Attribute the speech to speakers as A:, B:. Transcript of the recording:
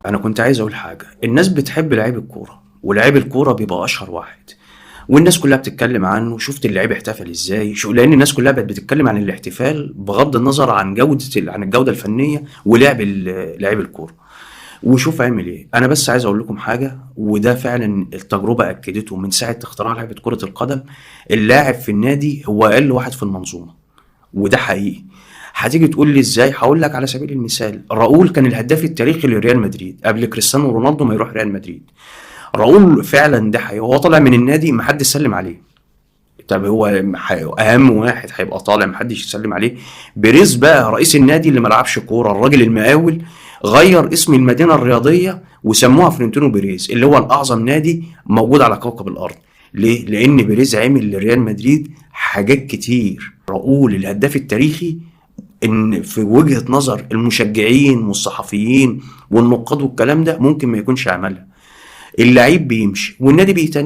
A: انا كنت عايز اقول حاجه. الناس بتحب لعيب الكوره، ولاعيب الكورة بيبقى اشهر واحد والناس كلها بتتكلم عنه. شفت اللعيب احتفل ازاي؟ شو لان الناس كلها بقت بتتكلم عن الاحتفال بغض النظر عن جوده، عن الجودة الفنية ولعب لعيب الكوره، وشوف عمل ايه. انا بس عايز اقول لكم حاجه، وده فعلا التجربة اكدته من ساعة اختراع لعبه كره القدم: اللاعب في النادي هو اقل واحد في المنظومه، وده حقيقي. هتيجي تقول لي ازاي؟ هقول لك على سبيل المثال، راؤول كان الهداف التاريخي لريال مدريد قبل كريستيانو رونالدو ما يروح ريال مدريد. راؤول فعلا ده حقيقي، هو طالع من النادي محدش سلم عليه. طب هو اهم واحد هيبقى طالع محدش يسلم عليه؟ بيريز بقى رئيس النادي اللي ما لعبش كوره، الراجل المقاول، غير اسم المدينة الرياضية وسموها فلورنتينو بيريز، اللي هو الاعظم نادي موجود على كوكب الارض. ليه؟ لان بيريز عمل لريال مدريد حاجات كتير. راؤول الهداف التاريخي ان في وجهة نظر المشجعين والصحفيين والنقاد والكلام ده ممكن ما يكونش عملها. اللعيب بيمشي والنادي بيتني.